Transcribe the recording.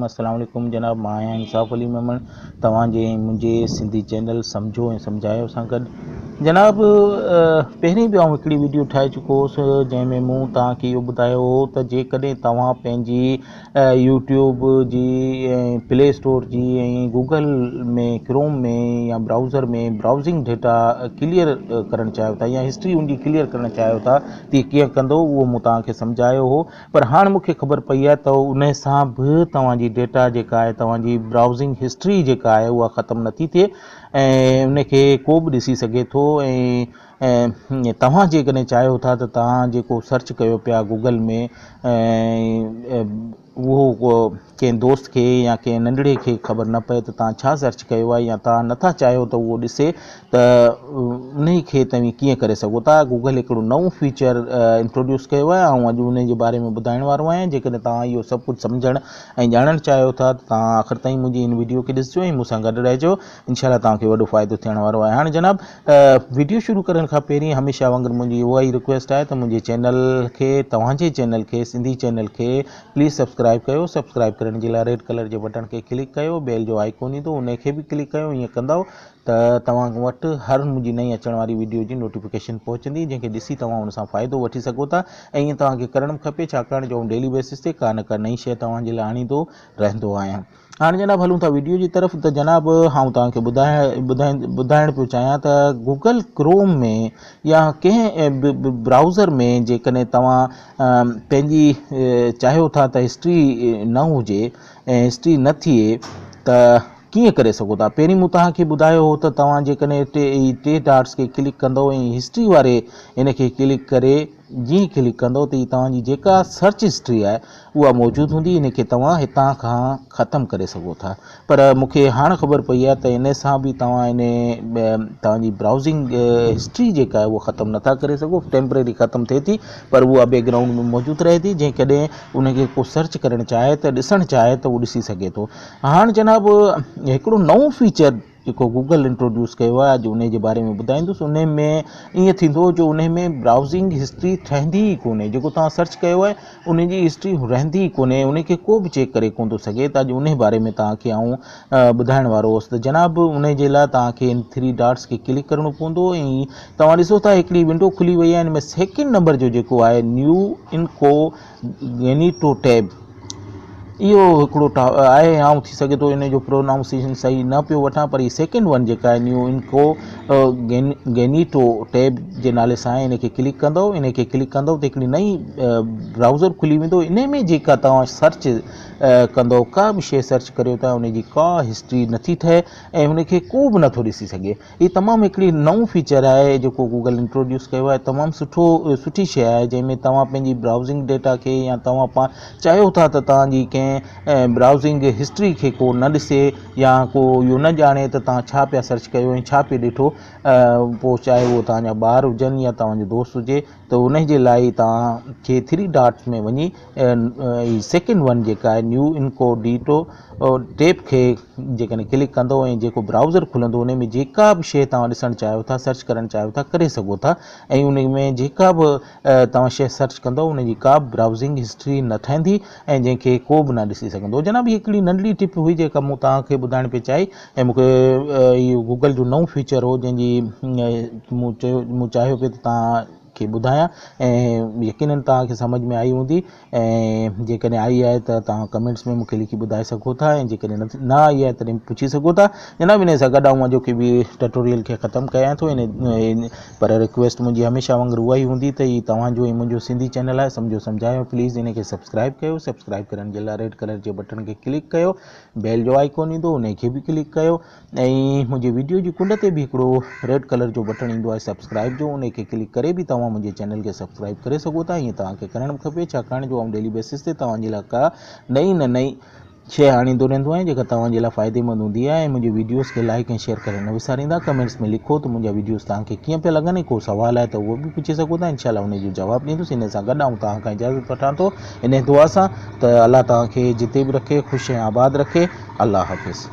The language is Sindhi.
الرحيم السلام عليڪم جناب مان آهيان انصاف علي ميمڻ توهان جي ۽ منهنجي سنڌي چينل سمجهو ۽ سمجهايو سان گڏ جناب پهرين به آئون هڪڙي ويڊيو ٺاهي چڪو هوس جنهن ۾ مون توهان کي اهو ٻڌايو هو ته جيڪڏهن توهان پنهنجي يوٽيوب جي ۽ پلي اسٽور جي ۽ گوگل ۾ ڪروم ۾ يا برائوزر ۾ برائوزنگ ڊيٽا ڪليئر ڪرڻ چاهيو ٿا يا هسٽري ان جي ڪليئر ڪرڻ چاهيو ٿا ته ڪيئن ڪندو اهو مون توهان کي سمجهايو هو پر هاڻ مون کي خبر پئي آهي ته ان سان به توهان جي ڊيٽا جيڪا آهي توهان جي برائوزنگ هسٽري جيڪا آهي اها ختم نٿي ٿئي ۽ ان کي ڪو به ڏسي سگهي ٿو ۽ توهان جيڪڏهن چاهيو ٿا ته توهان جيڪو سرچ ڪيو پيا گوگل ۾ ۽ اهو ڪنهن دوست کي يا ڪنهن ننڍڙي کي خبر نه پئي ته توهان ڇا سرچ ڪيو آهي يا توهان نٿا چاهيو ته اهو ڏسي ته انهي کي توهين ڪيئن ڪري سگهو ٿا. گوگل هڪڙو نئون فيچر انٽروڊيوس ڪيو آهي آئون اڄ انهي جي باري ۾ ٻڌائڻ وارو آهيان جيڪڏهن توهان اهو سڀ ڪجهه سمجهڻ ۽ ڄاڻڻ چاهيو ٿا ته توهان آخر تائين منهنجي هن وڊيو کي ڏسجو ۽ مون سان گڏ رهجو انشاء الله توهان کي وڏو فائدو ٿيڻ وارو آهي. هاڻي جناب وڊيو شروع ڪرڻ کان پهرين هميشه وانگر منهنجي اها ئي رڪويسٽ آهي ته منهنجي چينل کي توهان جي چينل کي سنڌي چينل کي پليز سبسڪرائب ڪيو سبسڪرائب ڪرڻ جي لاء ريڊ ڪلر جي بٽڻ کي ڪلڪ ڪيو بيل جو آئيڪون ايندو ان کي به ڪلڪ ڪيو ائين ڪندؤ ته توهان وٽ هر منهنجي نئين اچڻ واري وڊيو جي نوٽيفڪيشن پهچندي جنهن کي ڏسي توهان ان سان فائدو وٺي سگهو ٿا ۽ ائين توهان کي ڪرڻ به کپي ڇاڪاڻ جو آئون ڊيلي بيسس تي ڪا نه ڪا نئين شيء توهان جي لاء آڻيندو رهندو آهيان. هاڻي جناب هلون ٿا ويڊيو جي طرف ته جناب آئون توهان کي ٻڌائڻ پيو چاهيان ته گوگل ڪروم ۾ يا ڪنهن به برائوزر ۾ جيڪڏهن توهان پنهنجي چاهيو ٿا ته هسٽري نه هجي ۽ هسٽري نه ٿئي ته ڪيئن ڪري سگهو ٿا پهرين مون توهان کي ٻڌايو هو ته توهان جيڪڏهن ٽي ڊاٽس کي ڪلڪ ڪندو ۽ هسٽري واري ان کي ڪلڪ ڪري جيئن ڪلڪ ڪندو ته هي توهان جي جيڪا سرچ هسٽري آهي اها موجود هوندي ان کي توهان هتان کان ختم ڪري سگهو ٿا پر مون کي هاڻ خبر پئي آهي ته ان سان به توهان ان توهان جي برائوزنگ هسٽري جيڪا آهي اها ختم نٿا ڪري سگهو ٽيمپرري ختم ٿئي ٿي پر اها بيڪ گرائونڊ ۾ موجود رهي ٿي جنهن ڪڏهن ان کي ڪو سرچ ڪرڻ چاهي ته ڏسڻ چاهي ته اهو ڏسي سگهي ٿو هاڻ جناب هڪڙو نئون فيچر جيڪو گوگل انٽروڊيوس ڪيو آهي اڄ انهي جي باري ۾ ٻڌائيندس انهي ۾ ائين ٿيندو جو انهي ۾ برائوزنگ هسٽري ٺهندي ئي ڪونهي جيڪو توهان سرچ ڪيو آهي انهي جي هسٽري رهندي ئي ڪونهي انهي کي ڪو به چيڪ ڪري ڪونه ٿو سگهي ته اڄ انهي باري ۾ توهان کي آئون ٻڌائڻ وارو هوس ته جناب انهي جي لاء توهان کي ان ٿري ڊاٽس کي ڪلڪ ڪرڻو پوندو ۽ توهان ڏسو ٿا هڪڙي ونڊو کلي وئي آهي ان ۾ سيڪنڊ نمبر جو جيڪو آهي نيو انڪو گينيٽو ٽيب اهو هڪڙو آهي آئون ٿي سگهي ٿو ان جو پرونائونسيشن صحيح نه پيو وٺان پر هي سيڪنڊ ون جيڪا آهي نيو انڪو گينيٽو ٽيب جي نالي سان آهي ان کي ڪلڪ ڪندو ان کي ڪلڪ ڪندو ته هڪڙي نئين برائوزر کلي ويندو ان ۾ جيڪا توهان سرچ ڪندو ڪا به شيء سرچ ڪريو ٿا ان جي ڪا هسٽري نٿي ٺهي ۽ ان کي ڪو به نٿو ڏسي سگهي هي تمام هڪڙي نئون فيچر آهي جيڪو گوگل انٽروڊيوس ڪيو آهي تمام سٺو سٺي شيء آهي جنهن ۾ توهان پنهنجي برائوزنگ ڊيٽا کي يا توهان پاڻ چاهيو ٿا ته توهان جي ڪنهن برائوزنگ هسٽري کي ڪو نه ڏسي يا ڪو اهو نه ڄاڻي ته توهان ڇا پيا سرچ ڪيو ۽ ڇا پئي ڏٺو پوء چاهي اهو توهان جا ٻار هجن يا توهان جو دوست هجي ته ان جي لاء توهان کي ٿري ڊاٽس ۾ وڃي هي سيڪنڊ ون جيڪا آهي نيو انڪوڊيٽو ٽيب کي جيڪڏهن ڪلڪ ڪندو ۽ جيڪو برائوزر کلندو ان ۾ جيڪا به شيء توهان ڏسڻ چاهيو ٿا سرچ ڪرڻ چاهيو ٿا ڪري سگهو ٿا ۽ ان ۾ جيڪا به توهان شيء سرچ ڪندو ان جي ڪا به برائوزنگ هسٽري نه ٺهندي ۽ جنهن کي ڪو به نه ڏسي سگهندو جناب هي هڪڙي ننڍڙي ٽپ هئي جيڪا مون توهان کي ٻڌائڻ پئي چاهي ۽ مون کي اهو گوگل جو نئون فيچر هو جنهن جي مون چيو مون چاهيو پئي ته توهان کي ٻڌايان ۽ يقينن توهان کي سمجهه ۾ آئي هوندي ۽ جيڪڏهن آئي آهي ته توهان ڪمينٽس ۾ مونکي لکي ٻڌائي سگهو ٿا ۽ جيڪڏهن نه آئي آهي تڏهن پڇي سگهو ٿا جناب ان سان گڏ آئون اڄوڪي به ٽيوٽوريل کي ختم ڪيان ٿو ان پر رڪويسٽ منهنجي هميشه وانگر اها ئي هوندي ته هي توهان جو ۽ منهنجو سنڌي چينل آهي سمجهو سمجهايو پليز ان کي سبسڪرائب ڪيو سبسڪرائب ڪرڻ جي لاء ريڊ ڪلر جي بٽڻ کي ڪلڪ ڪيو بيل جو آئيڪون ايندو ان کي به ڪلڪ ڪيو ۽ منهنجي ويڊيو جي ڪنڊ تي به هڪڙو ريڊ ڪلر جو بٽڻ ايندو آهي سبسڪرائب جو ان کي ڪلڪ ڪري به توهان منهنجي چينل کي سبسڪرائب ڪري سگهو ٿا ائين توهان کي ڪرڻ به کپي ڇاڪاڻ جو آئون ڊيلي بيسس تي توهان جي لاء ڪا نئين نه نئين شيء آڻيندو رهندو آهيان جيڪا توهان جي لاء فائديمند هوندي آهي ۽ منهنجي ويڊيوز کي لائڪ ۽ شيئر ڪرڻ نه وساريندا ڪمينٽس ۾ لکو ته منهنجا ويڊيوز توهان کي ڪيئن پيا لڳن ۽ ڪو سوال آهي ته اهو به پڇي سگهو ٿا انشاء الله ان جو جواب ڏيندس ان سان گڏ آئون توهان کان اجازت وٺان ٿو ان دعا سان ته الله توهان کي جتي به رکي خوش ۽ آباد رکي الله حافظ.